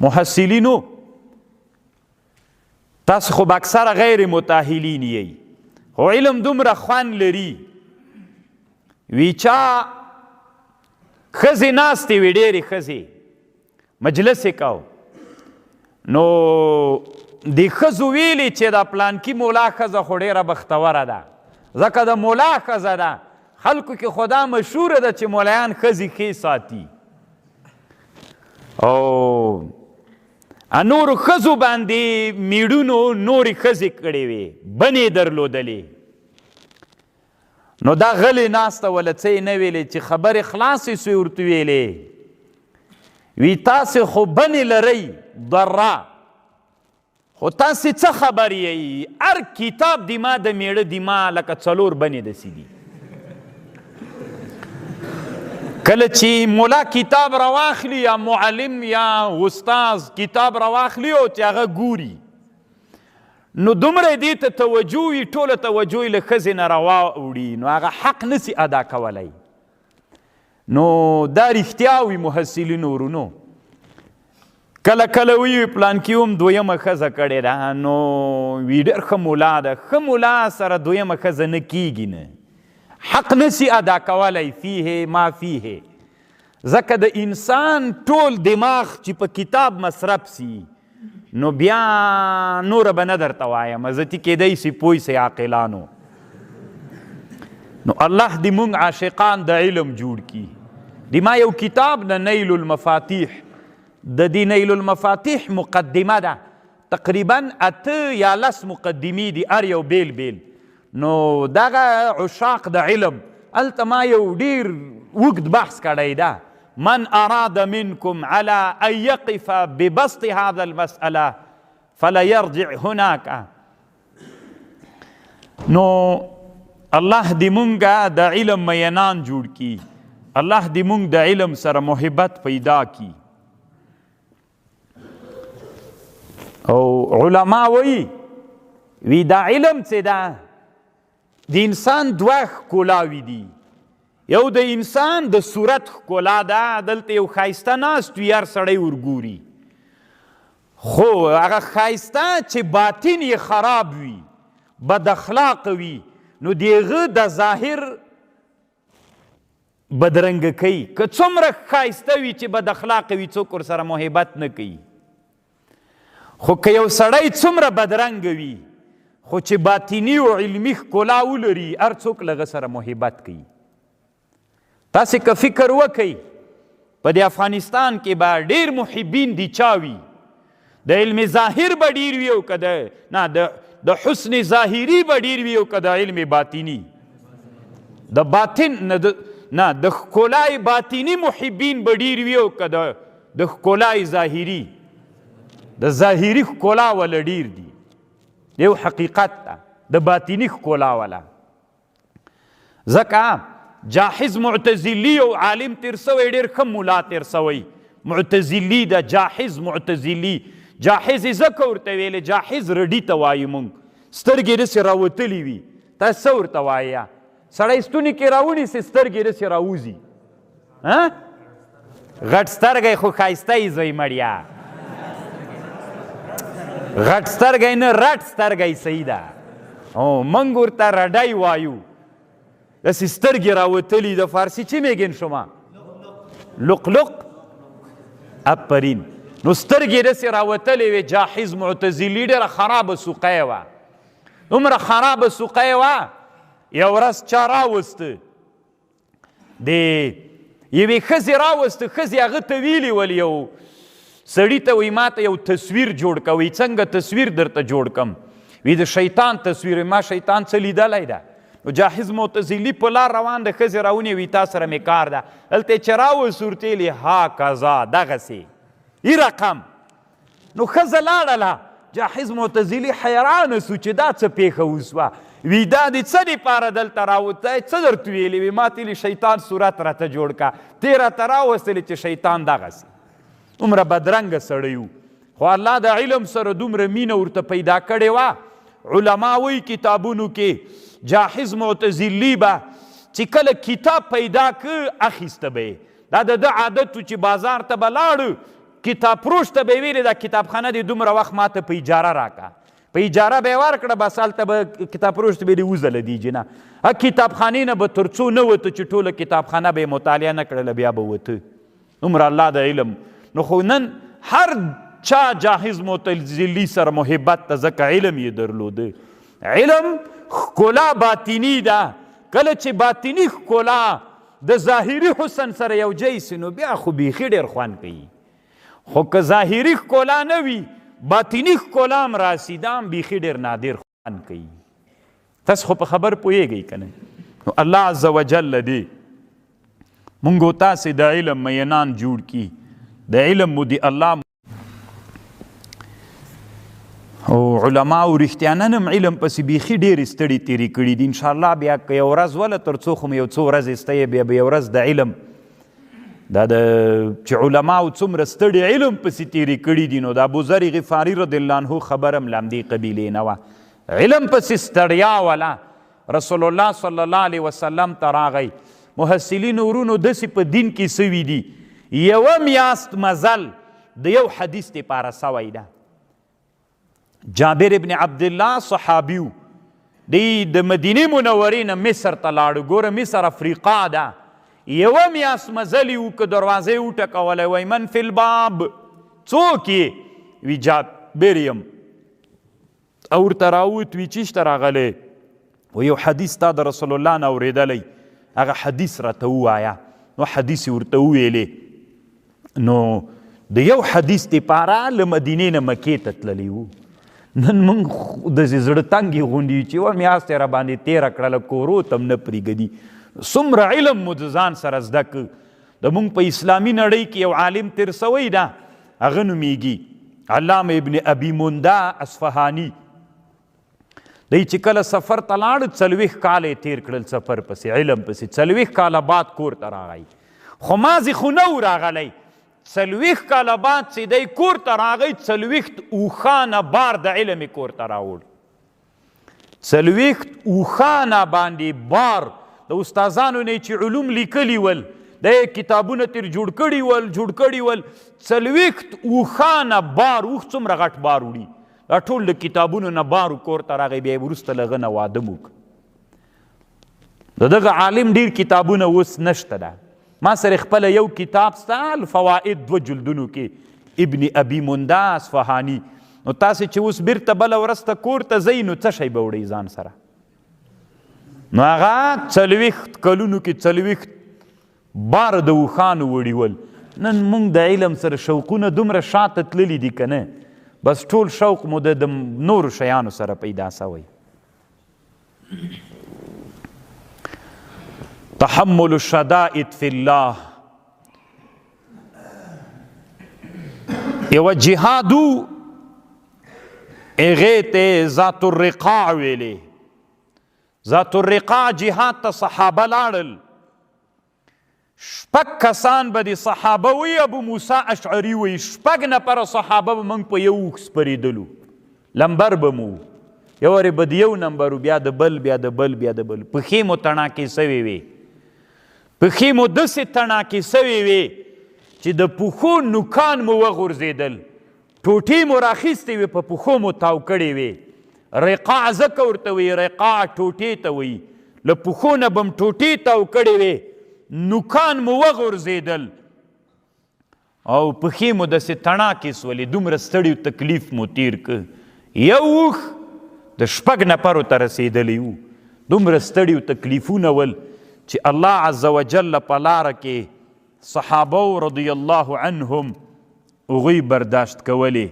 محصلینو تاسو خو به اکثره غیر متاهلین یئ، خو علم دومره خوند لري. وی چا ښځې ناستې وي، ډېرې ښځې مجلس یې کاو، نو د ښځو ویلې چې دا پلانکي مولا ښځه خو ډېره بختوره ده، ځکه د مولا ښځه ده. خلکو کې خو دا مشهوره ده چې مولایان ښځې ښې ساتي، او نورو ښځو باندې میړونو نورې ښځې کړې وې، بنې درلودلې. نو دا غلې ناسته وله، څه یې نه ویلې، چې خبرې خلاصې سوې ورته ویلې وی تاسې خو بنې لرئ ضرا، خو تاسې څه خبر یئ، هر کتاب دی ما د میړه دی ما لکه څلور بنې داسې دي. کله چې مولا کتاب راواخلي یا معلم یا استاد کتاب راواخلي او چې هغه ګوري، نو دومره دې ته توجه وي، ټوله توجه یې له ښځې نه راواوړي، نو هغه حق نسي ادا کولی. نو دا رښتیا وي محصلینو ورونو، کله کله وي پلانکي هم دویمه ښځه کړې ده، نو وي ډېر ښه مولا ده، ښه مولا سره دویمه ښځه نه کیږي، نه حق نسي ادا کولی، فیه ما فیه. ځکه د انسان ټول دماغ چې په کتاب مصرف سي، نو بیا نوره به نه درته وایم، زه تی کېدای سي پوه سئ عاقلانو. نو الله دې مونږ عاشقان د علم جوړ کړي. د ما یو کتاب د نیل المفاتیح، د دې نیل المفاتیح مقدمه ده، تقریبا 8 یا 10 مقدمې دي، هر یو بیل بیل. نو دغه عشاق د علم، هلته ما یو ډیر اوږد بحث کړی ده. من اراد منكم على ان يقف ببسط هذا المسألة فليرجع هناك. نو الله دې مونږه د علم مینان جوړ کی، الله دې مونږ د علم سره محبت پیدا کی. او علما وایي وی دا علم څه ده، د انسان دوه ښکلاوې دي. یو د انسان د صورت ښکلا ده، دلته یو ښایسته ناست وي، هر سړی ورګوري، خو هغه ښایسته چې باطن یې خراب وي، بد اخلاق وي، نو د هغه د ظاهر بدرنګ کوي. که څومره ښایسته وي چې بد اخلاق وي، څوک ورسره محبت نه کوي. خو که یو سړی څومره بدرنګ وي، خو چې باطني او علمي ښکلا ولري، هر څوک له هغه سره محبت کوي. تاسې که فکر وکئ، په دې افغانستان کې به ډېر محبین دي چا وي، د علم ظاهر به ډېر وي او که د نه د حسن ظاهري به ډېر وي او که د علم باطني، د باطن نه د نه د ښکلای باطني محبین به ډېر وي او که د ښکلای ظاهري، د ظاهري ښکلا وله ډېر دي. یو حقیقت ده د باطني ښکلا وله. ځکه جاحظ معتزلی او عالم تیر سوی، ډېر ښه مولا تیر سوی، معتزلی ده، جاحظ معتزلی. جاحظ یې ځکه ورته ویلې، جاحظ رډي ته وایو مونږ، سترګې داسې راوتلې وي، تاسو څه ورته وایه؟ سړی ستوني کې راونیسي، سترګې داسې راوځي، ها غټ سترګی خو ښایسته یې زوی مړیا، غټ سترګی نه، رټ سترګی صحیح ده. او موږ ورته رډی وایو، داسې سترګې راوتلي، د فارسي چی میګین شما؟ لق لق اپرین. نو سترګې داسې راوتلې وې. جاحظ معتزلي ډېره خرابه سوقه یې وه، دومره خرابه سوقه یې وه. یو ورځ چا راوسته، د یوې ښځې راوسته، ښځې هغه ته ویلي ول، یو سړي ته وایي ما ته یو تصویر جوړ که. وایي څنګه تصویر درته جوړ کم؟ وایي د شیطان تصویر. ما شیطان څه لیدلی ده؟ نو جاحظ معتزلي په لار روان د ښځې راونیوي، وایي تا سره مې کار ده. هلته یې چې راوست ورته ویلي ها کذا، دغسې ای رقم. نو ښځه لاړله، جاحظ معتزلي حیران سو چې دا څه پېښه وسوه. وی دا د څه دپاره دلته راوتی، څه درته ویلي؟ وی ما ته ویلي شیطان صورت راته جوړ که، ته یې راته راوستلې چې شیطان دغسې. دومره بدرنګه سړی و، خو الله د علم سره دومره مینه ورته پیدا کړې وه. علما وایي کتابونو کې جاحظ معتزلي به چې کله کتاب پیدا که اخیسته به یې. دا د ده عادت و چې بازار ته به لاړ، کتاب فروش ته به یې ویلې دا کتابخانه دې دومره وخت ماته په اجاره راکړه، په اجاره به یې ورکړه، بس هلته به کتاب فروش ته به یې وځه له دې جنه کتابخانې نه به تر څو نه وته چې ټوله کتابخانه به یې مطالعه نه کړله بیا به وته. دومره الله د علم. نو خو نن هر چا جاهز معتزلي سره محبت ته، ځکه علم یې درلوده. علم ښکلا باطني ده، کله چې باطني ښکلا د ظاهري حسن سره یو ځای سي نو بیا خو بیخي ډېر خوند کوي. خو که ظاهري ښکلا نه وي باطني ښکلا هم راسي، دا هم بیخي ډېر نادر خوند کوي. تاسو خو په خبر پوهېږئ که نه؟ نو الله عز وجل دې مونږ او تاسې د علم مینان جوړ کړي، د علم مو دې الله او علما او رښتیانن هم علم پسې بیخي ډېرې ستړې تېرې کړي دي. انشاءالله بیا که یو ورځ وله تر څو خو مې یو څو ورځې سته، بیا به یو ورځ د علم دا د چې علماو څومره ستړي علم پسې تېرې کړي دي، نو د ابوذر غفاري رضی الله عنه خبره هم له همدې قبیلې نه وه. علم پسې ستړیا وله. رسول الله صلی الله علیه وسلم ته راغی، محصلین ورونو داسې په دین کې سوي دي، یوه میاشت مزل د یو حدیث دپاره سوی ده. جابر ابن عبدالله صحابي و، دی د مدینې منورې نه مصر ته لاړو. ګوره مصر افریقا ده، یوه میاشت مزل یې وکړ، دروازه یې وټکوله، وایي من فی الباب، څوک یې؟ وی جابر یم. او ورته راووت، وی چیشته راغلی؟ و یو حدیث تا د رسول الله نه اورېدلی، هغه حدیث راته ووایه. نو حدیث یې ورته وویلې. نو د یو حدیث دپاره له مدینې نه مکې ته تللی وو. نن موږ داسې زړه تنګې غوندې یو چې یوه میاشت یې راباندې تېره کړله، کورو ته هم نه پرېږدي. څومره علم مو د ځان سره زده کړ. د موږ په اسلامي نړۍ کې یو عالم تېر سوی ده، هغه نومېږي علامه ابن ابي مونده اصفهاني. دی چې کله سفر ته لاړ، 40 کاله یې تېر کړل سفر پسې، علم پسې. 40 کاله بعد کور ته راغی، خو مازې خو نه و راغلی. 40 کاله بعد چې دی کور ته راغی، 40 اوښانه بار د علم یې کور ته راوړ. 40 اوښانه باندې بار د استادانو نه چې علوم لیکلي ول، د کتابونه تر جوړ کړي ول، جوړ کړي ول. 40 اوښانه بار، اوښ څومره غټ بار وړي، دا ټول د کتابونو نه بار کور ته راغی. بیا یې وروسته له هغه نه واده وکړ. د دغه عالم ډېر کتابونه اوس نشته ده. ما سره خپله یو کتاب سته، الفوائد 2 جلدونو کې، ابن ابي مونده اصفهاني. نو تاسې چې اوس بیرته بله ورځ ته کور ته ځئ، نو څه شی به وړئ ځان سره؟ نو هغه 40 کلونو کې 40 بار د اوښانو وړي ول. نن موږ د علم سره شوقونه دومره شاته تللي دي که نه، بس ټول شوق مو د نورو شیانو سره پیدا سوی. تحمل الشدائد فی الله، یوه جهادو هغې ته ذات الرقاع ویلې. ذات الرقاع جهاد ته صحابه لاړل، شپږ کسان به د صحابه وي، ابو موسی اشعري وي، شپږ نفره صحابه به موږ په یو اوښ سپرېدلو، لمبر به مو یو وارې به د یو نمبر و، بیا د بل، بیا د بل، بیا د بل. پښې مو تڼاکې سوې وې، پښې مو داسې تڼاکې سوې وې چې د پښو نوکان مو وغورځېدل، ټوټې مو راخیستې وې، په پښو مو تاو کړې وې. رقاع ځکه ورته وایي، رقاع ټوټې ته وایي، له پښو نه به م ټوټې تاو کړې وې، نوکان مو وغورځېدل او پښې مو داسې تڼاکې سولې، دومره ستړي او تکلیف مو تیر کړ. یو اوښ د شپږ نفرو ته رسېدلی و، دومره ستړي او تکلیفونه ول چې الله عز وجل په لاره کې صحابه رضی الله عنهم هغوی برداشت کولې.